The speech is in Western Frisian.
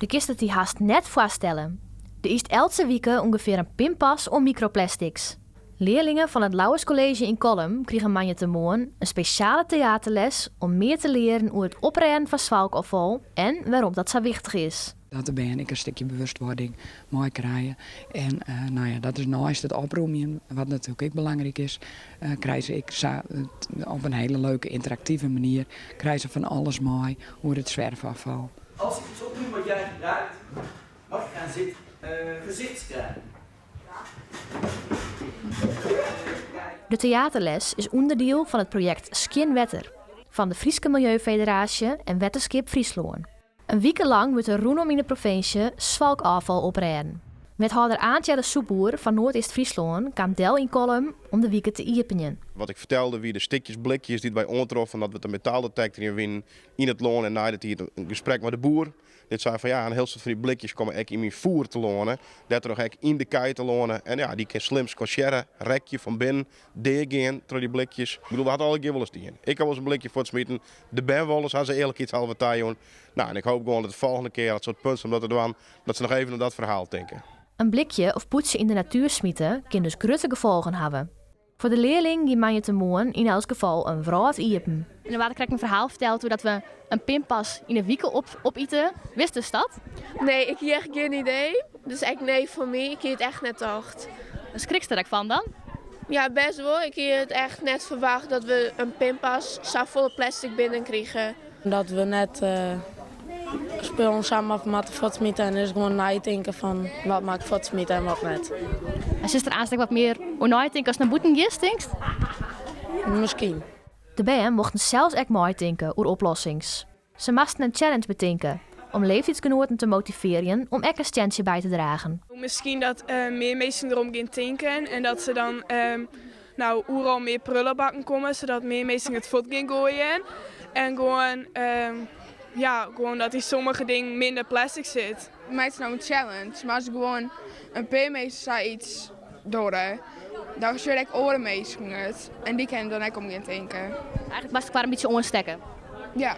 Do kinst it dy hast net foarstelle. Do ytst eltse wike ûngefear in pinpas oan mikroplestiks. Learlingen fan it Lauwers College yn Kollum krigen moandeitemoarn in spesjale teaterles om mear te learen oer it oprêden fan swalkôffal en wêrom't dat sa wichtich is. Dat de bern ek in stikje bewustwording meikrije. En no ja, dat is neist it oprûmjen, wat natuerlik ek belangryk is, krije se ek sa op in hiele leuke ynteraktive manier krije se fan alles mei oer it swerfôffal. Als ik iets opnoem wat jij gebruikt, mag je gaan zitten. Gezichtscrème. De teaterles is ûnderdiel fan it projekt Skjin Wetter fan de Fryske Miljeufederaasje en Wetterskip Fryslân. In wike lang wurdt der rûnom yn de provinsje swalkôffal oprêden. Wethâlder Aant Jelle Soepboer fan Noardeast-Fryslân kaam del yn Kollum om de wike te iepenjen. Wat ik fertelde wie de stikjes blikjes dy't wy oantroffen dat we de metaaldetektor yn wienen yn it lân en nei de tiid in gesprek mei de boer. Dy't sei fan ja, in hiel soad fan dy blikjes komme ek yn myn foer telâne, dêrtroch ek yn de kij telâne. En ja, dy kin slim skansearre rekje fan binnen, deagean troch dy blikjes. Ik bedoel, we ha it allegear wolris dien. Ik ha wolris in blikje fuortsmiten, de bern wolris, ha se earlikheidshalve tajûn. No, en ik hoop gewoan dat de folgjende kear as se op it punt stean om dat te dwaan, dat se noch even oan dat ferhaal tinke. In blikje of pûdsje yn de natuer smite kin dus grutte gefolgen hawwe. Foar de learling gie moandeitemoarn yn elts gefal in wrâld iepen. En der waard krekt in ferhaal ferteld oer dat we in pinpas yn 'e wike opite. Wistest dat? Nee, ik hie echt gjin idee. Dus ek nee foar my. Ik hie it echt net tocht. Skrikst der ek fan dan? Ja, best wol. Ik hie it echt net ferwacht dat we in pinpas safolle plastic binnen krigen. Dat we net spullen samar moatte fuortsmite en dus gewoan neitinke fan wat moat ik fuortsmite en wat net. En silst der aanst ek wat mear oer neitinke ast nei bûten giest, tinkst? Miskien. De bern mochten sels ek meitinke oer oplossings. Se moasten in challenge betinke om leeftiidsgenoaten te motivearjen om ek in stientsje by te dragen. Miskien dat mear minsken derom gean tinken en dat se dan no oeral mear prullebakken komme, sadat mear minsken it fuort gean goaien. En gewoan, ja, gewoan dat yn sommige dingen minder plastic sit. Meitsje no in challenge, mar as gewoan in pear minsken sayts dogge, dan sjogge ek oare minsken it en dy kinne dan ek om gean tinken. Eigentlik moatst elkoar in bytsje oanstekke. Ja.